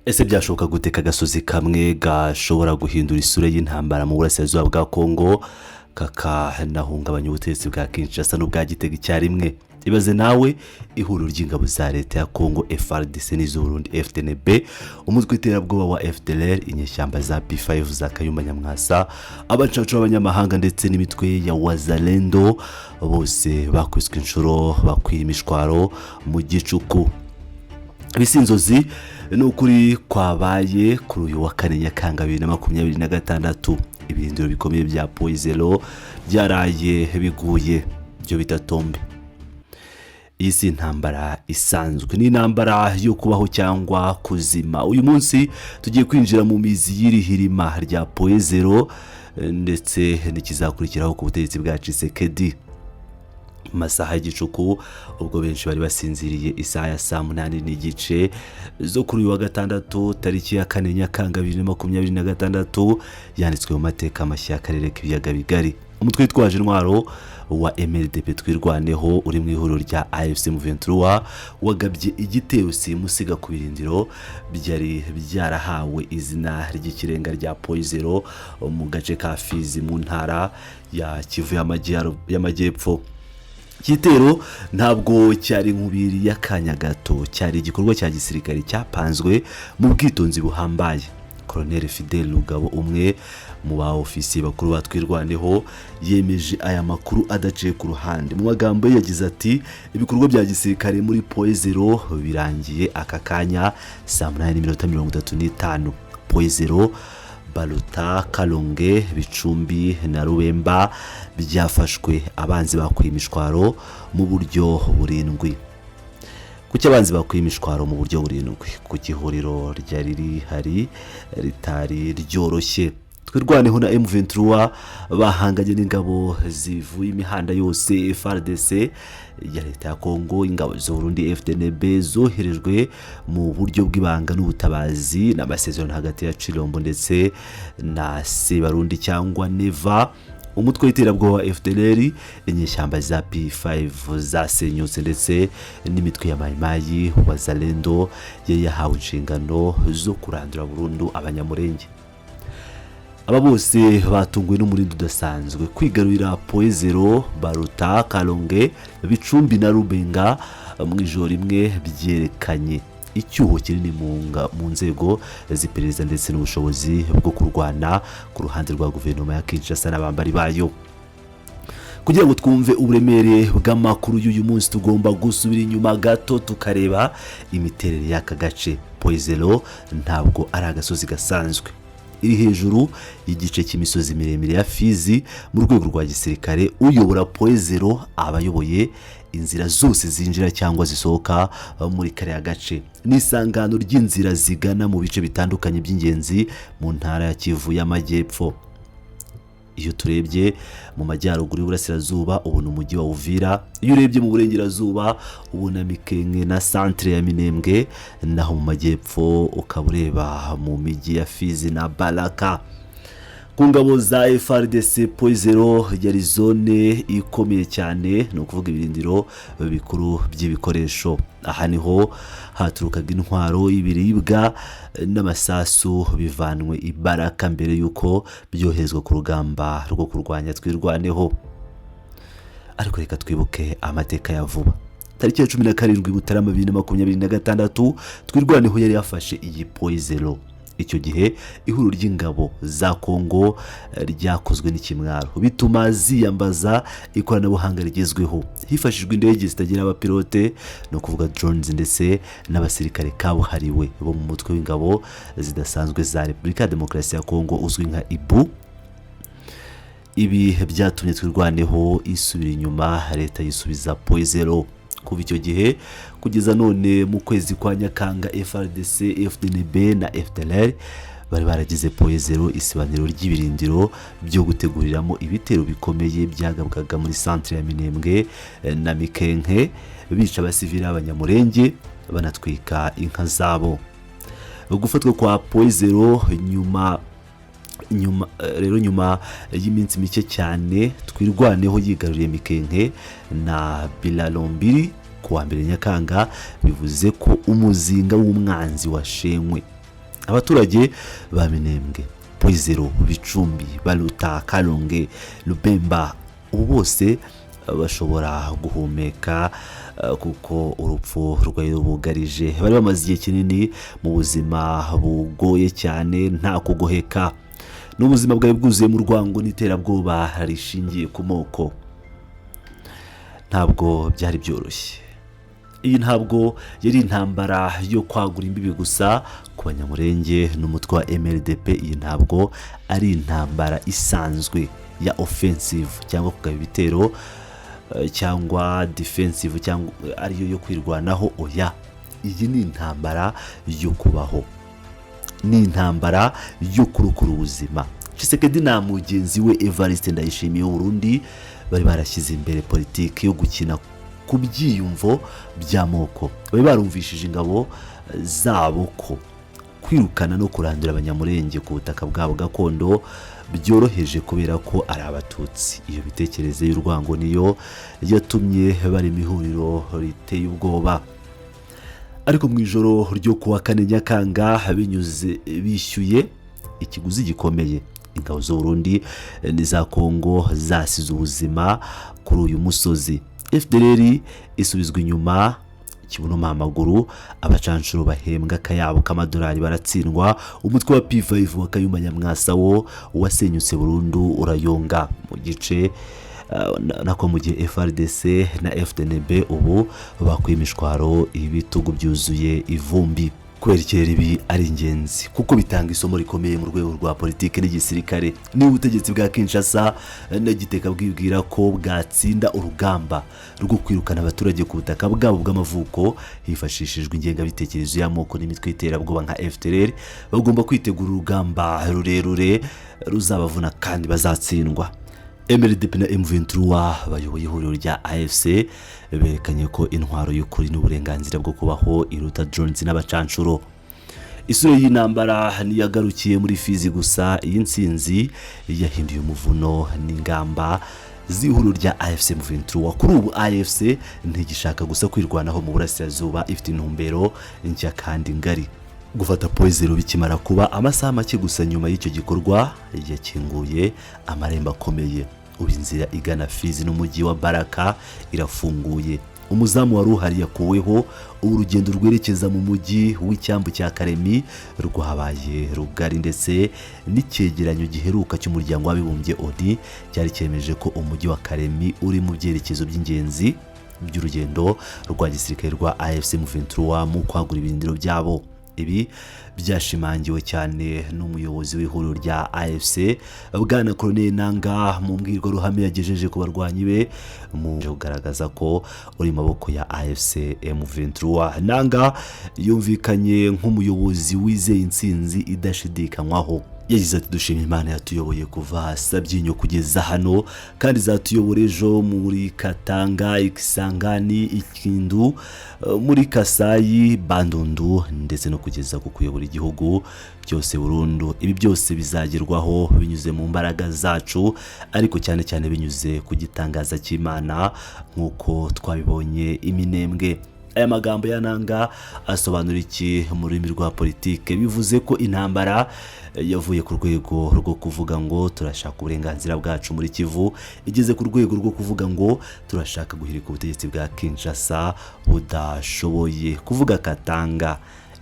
Ese byashoboka gute ko agasozi kamwe gashobora guhindura isura y'intambara mu burasirazuba bwa Kongo, kakanahungabanya ubutegetsi bwa Kinshasa n'ubwa Gitega icyarimwe? Ibaze nawe ihuriro ry'ingabo za leta ya Kongo FARDC n'iz'Uburundi FDNB, umutwe w'iterabwoba wa FDLR, inyeshyamba za P5 za Kayumba Nyamwasa, abacacu b'abanyamahanga ndetse n'imitwe ya Wazalendo, bose bakubiswe inshuro, bakwira imishwaro mu gicuku. Ibi si inzozi, ni ukuri kwabaye kuri uyu wa kane Nyakanga 2026. Ibirindiro bikomeye bya Point Zéro byaraye biguye, byo bita tombé. Iyi si intambara isanzwe, ni intambara yo kubaho cyangwa kuzima. Uyu munsi tugiye kwinjira mu mizi y'iri hirima rya Point Zéro ndetse n'ikizakurikiraho ku butegetsi bwa Tshisekedi. Mu masaha y'igicuku, ubwo benshi bari basinziriye, isaha ya saa 8:30 zo kuri uyu wa gatandatu tariki ya 4 Nyakanga 2026, yanditswe mu mateka mashya y'akarere k'ibiyaga bigari. Umutwe witwaje intwaro wa MRDP Twirwaneho uri mu ihuriro rya AFC M23 wagabye igitero simusiga ku birindiro byari byarahawe izina ry'ikirenga rya Point Zéro mu gace ka Fizi mu ntara ya Kivu y'Amajyepfo. Igitero ntabwo cyari inkubiri y'akanya gato, cyari igikorwa cya gisirikare cyapanzwe mu bwitonzi buhambaye. Colonel Fidel Rugabo, umwe mu ba ofisiye bakuru ba Twirwaneho, yemeje aya makuru adaciye ku ruhande. Mu magambo ye yagize ati: "Ibikorwa bya gisirikare muri Point Zéro birangiye aka kanya saa 8:35. Point Zéro, Baruta, Kalonge, Bicumbi na Rubemba byafashwe. Abanzi bakuye imishwaro mu buryo burindwi." Kuki abanzi bakuye imishwaro mu buryo burindwi? Kuki ihuriro ryari rihari ritari ryoroshye? Twirwaneho na M23 bahanganye n'ingabo zivuye imihanda yose, FARDC ya leta ya Kongo, ingabo z'Uburundi FDNB zoherejwe mu buryo bw'ibanga n'ubutabazi n'amasezerano hagati ya Chilombo ndetse na Sebarundi cyangwa Neva, umutwe w'iterabwoba wa FDLR, inyeshyamba za P5 zasenyutse ndetse n'imitwe ya Mayimayi Wazalendo yari yahawe inshingano zo kurandura burundu Abanyamurenge. Aba bose batunguwe n'umurindi udasanzwe. Kwigarurira Point Zéro, Baruta, Kalonge, Bicumbi na Rubenga mu ijoro rimwe byerekanye icyuho kinini mu nzego z'iperereza ndetse n'ubushobozi bwo kurwana ku ruhande rwa guverinoma ya Kinshasa n'abambari bayo. Kugira ngo twumve uburemere bw'amakuru y'uyu munsi, tugomba gusubira inyuma gato tukareba imiterere y'aka gace. Point Zéro ntabwo ari agasozi gasanzwe. Iri hejuru y'igice cy'imisozi miremire ya Fizi. Mu rwego rwa gisirikare, uyobora Point Zéro aba ayoboye inzira zose zinjira cyangwa zisohoka muri kariya gace. Ni isangano ry'inzira zigana mu bice bitandukanye by'ingenzi mu ntara ya Kivu y'Amajyepfo. Iyo turebye mu majyaruguru y'uburasirazuba, ubona umujyi wa Uvira. Iyo urebye mu burengerazuba, ubona Mikenke na centre ya Minembwe, naho mu majyepfo ukaba ureba mu mijyi ya Fizi na Baraka. Ku ngabo za FARDC, Point Zéro yari zone ikomeye cyane, ni ukuvuga ibirindiro bikuru by'ibikoresho. Aha niho haturukaga intwaro, ibiribwa n'amasasu bivanwe i Baraka mbere y'uko byoherezwa ku rugamba rwo kurwanya Twirwaneho. Ariko reka twibuke amateka ya vuba. Tariki ya 17 Mutarama 2026, Twirwaneho yari yafashe iyi Point Zéro. Icyo gihe ihuriro ry'ingabo za Kongo ryakozwe n'ikimwaro, bituma ziyambaza ikoranabuhanga rigezweho. Hifashishijwe indege zitagira abapilote, ni ukuvuga drones, ndetse n'abasirikare kabuhariwe bo mu mutwe w'ingabo zidasanzwe za Repubulika ya Demokarasi ya Kongo uzwi nka IBU. Ibi byatumye Twirwaneho isubira inyuma, leta yisubiza Point Zéro. Kuva icyo gihe kugeza none mu kwezi kwa Nyakanga, FARDC, FDNB na FDLR bari baragize Point Zéro isibaniro ry'ibirindiro byo guteguriramo ibitero bikomeye byagabwaga muri centre ya Minembwe na Mikenke, bica abasivili b'Abanyamurenge, banatwika inka zabo. Gufatwa kwa Point Zéro nyuma rero, nyuma y'iminsi mike cyane Twirwaneho yigaruriye Mikenke na Bilalombiri ku wa mbere Nyakanga, bivuze ko umuzinga w'umwanzi washenywe. Abaturage ba Minembwe, Point Zéro, Bicumbi, Baruta, Kalonge, Lubemba, ubu bose bashobora guhumeka kuko urupfu rwari rubugarije. Bari bamaze igihe kinini mu buzima bugoye cyane, nta kugoheka, n'ubuzima bwari bwuzuye mu rwango n'iterabwoba rishingiye ku moko. Ntabwo byari byoroshye. Iyi ntabwo yari intambara yo kwagura imbibi gusa ku Banyamurenge n'umutwe wa MRDP. Iyi ntabwo ari intambara isanzwe ya offensive cyangwa kugaba ibitero cyangwa defensive cyangwa ariyo yo kwirwanaho. Oya, iyi ni intambara yo kubaho, ni intambara yo kurokora ubuzima. Tshisekedi na mugenzi we Evariste Ndayishimiye w'Uburundi bari barashyize imbere politiki yo gukina ku byiyumvo by'amoko. Bari barumvishije ingabo zabo ko kwirukana no kurandura Abanyamurenge ku butaka bwabo gakondo byoroheje kubera ko ari Abatutsi. Iyo mitekerereze y'urwango niyo yatumye barema ihuriro riteye ubwoba. Ariko mu ijoro ryo kuwa kane Nyakanga binyuze bishyuye ikiguzi gikomeye. Ingabo z'Uburundi n'iza Kongo zasize ubuzima kuri uyu musozi. FDLR isubizwa inyuma kibuno amaguru, abacanshuro bahembwa akayabo k'amadolari baratsindwa, umutwe wa P5 wa Kayumba Nyamwasa wo wasenyutse burundu, urayonga mu gice nako mu gihe FARDC na FDNB ubu bakuye imishwaro, ibitugu byuzuye ivumbi. Kubera ikirere, ibi ari ingenzi kuko bitanga isomo rikomeye mu rwego rwa politiki n'igisirikare. Niba ubutegetsi bwa Kinshasa na Gitega bwibwira ko bwatsinda urugamba rwo kwirukana abaturage ku butaka bwabo bw'amavuko hifashishijwe ingengabitekerezo y'amoko n'imitwe y'iterabwoba nka FDLR, bagomba kwitegura urugamba rurerure ruzabavuna kandi bazatsindwa. MRDP na M23 bayoboye ihuriro rya AFC berekanye ko intwaro y'ukuri n'uburenganzira bwo kubaho iruta drones n'abacanshuro. Isura y'intambara ntiyagarukiye muri Fizi gusa. Iyi ntsinzi yahinduye umuvuno n'ingamba z'ihuriro rya AFC M23. Kuri ubu AFC ntigishaka gusa kwirwanaho mu burasirazuba, ifite intumbero nshya kandi ngari. Gufata Point Zéro bikimara kuba, amasaha make gusa nyuma y'icyo gikorwa, yakinguye amarembo akomeye. Ubu inzira igana Fizi n'umujyi wa Baraka irafunguye. Umuzamu wari uhari yakuweho. Ubu urugendo rwerekeza mu mujyi w'icyambu cya Karemi rwabaye rugari, ndetse n'icyegeranyo giheruka cy'Umuryango w'Abibumbye ONU cyari cyemeje ko umujyi wa Karemi uri mu byerekezo by'ingenzi by'urugendo rwa gisirikare rwa AFC M23 mu kwagura ibirindiro byabo. Ibi byashimangiwe cyane n'umuyobozi w'ihuriro rya AFC, Bwana Colonel Nanga, mu mbwirwaruhame yagejeje ku barwanyi be mu kugaragaza ko uri mu maboko ya AFC M23. Nanga yumvikanye nk'umuyobozi wizeye intsinzi idashidikanywaho. Yagize ati: "Dushima Imana yatuyoboye kuva Sabyinyo kugeza hano, kandi izatuyobora ejo muri Katanga, Ikisangani, Ikindu, muri Kasayi, Bandundu, ndetse no kugeza ku kuyobora igihugu byose burundu. Ibi byose bizagerwaho binyuze mu mbaraga zacu, ariko cyane cyane binyuze ku gitangaza cy'Imana, nk'uko twabibonye iminembwe." Aya magambo ya Nanga asobanura iki mu rurimi rwa politike? Bivuze ko intambara yavuye ku rwego rwo kuvuga ngo turashaka uburenganzira bwacu muri Kivu, igeze ku rwego rwo kuvuga ngo turashaka guhirika ubutegetsi bwa Kinshasa budashoboye. Kuvuga Katanga,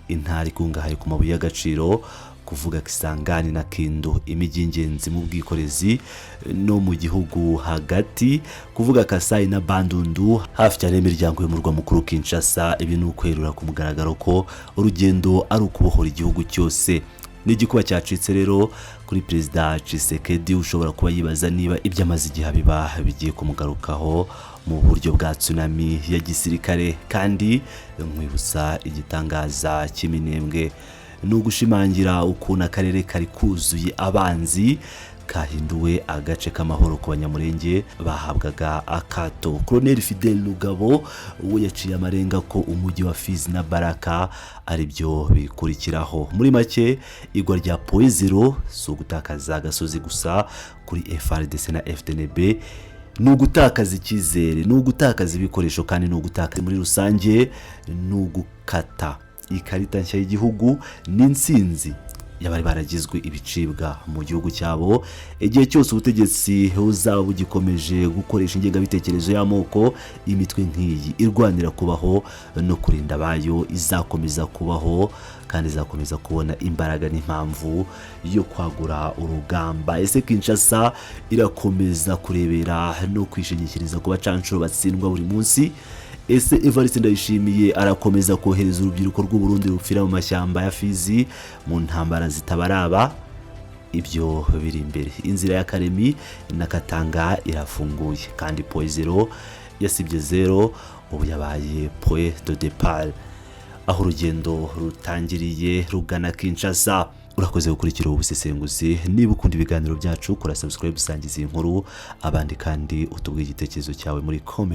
intara ikungahaye ku mabuye y'agaciro, kuvuga Kisangani na Kindu, imijyi y'ingenzi mu bwikorezi no mu gihugu hagati, kuvuga Kasayi na Bandundu, hafi cyane y'imiryango y'umurwa mukuru Kinshasa, ibi ni ukwerura ku mugaragaro ko urugendo ari ukubohora igihugu cyose. Ni igikuba cyacitse rero kuri Perezida Tshisekedi, ushobora kuba yibaza niba ibyo amaze igihe abiba bigiye kumugarukaho mu buryo bwa tsunami ya gisirikare. Kandi nkwibutsa, igitangaza cy'iminembwe ni ugushimangira ukuntu akarere kari kuzuye abanzi kahinduwe agace k'amahoro ku Banyamurenge bahabwaga akato. Colonel Fidel Rugabo we yaciye amarenga ko umujyi wa Fizi na Baraka ari byo bikurikiraho. Muri make, igwa rya Point Zéro si ugutakaza agasozi gusa kuri FARDC na FDNB, ni ugutakaza icyizere, ni ugutakaza ibikoresho, kandi ni ugutakaza muri rusange, ni ugukata Ikarita nshya y'igihugu n'intsinzi y'abari baragizwe ibicibwa mu gihugu cyabo. Igihe cyose ubutegetsi buzaba bugikomeje gukoresha ingengabitekerezo y'amoko, imitwe nk'iyi irwanira kubaho no kurinda abayo izakomeza kubaho kandi izakomeza kubona imbaraga n'impamvu yo kwagura urugamba. Ese Kinshasa irakomeza kurebera no kwishingikiriza ku bacanshuro batsindwa buri munsi? Ese Evariste Ndayishimiye arakomeza kohereza urubyiruko rw'u Burundi rupfira mu mashyamba ya Fizi mu ntambara zitabaraba? Ibyo biri imbere. Inzira ya Karemi na Katanga irafunguye, kandi point zéro yasibye zéro, ubu yabaye point de départ, aho urugendo rutangiriye rugana Kinshasa. Urakoze gukurikira ubu busesenguzi. Niba ukunda ibiganiro byacu, kora subscribe, usangiza iyi nkuru abandi, kandi utubwire igitekerezo cyawe muri comment.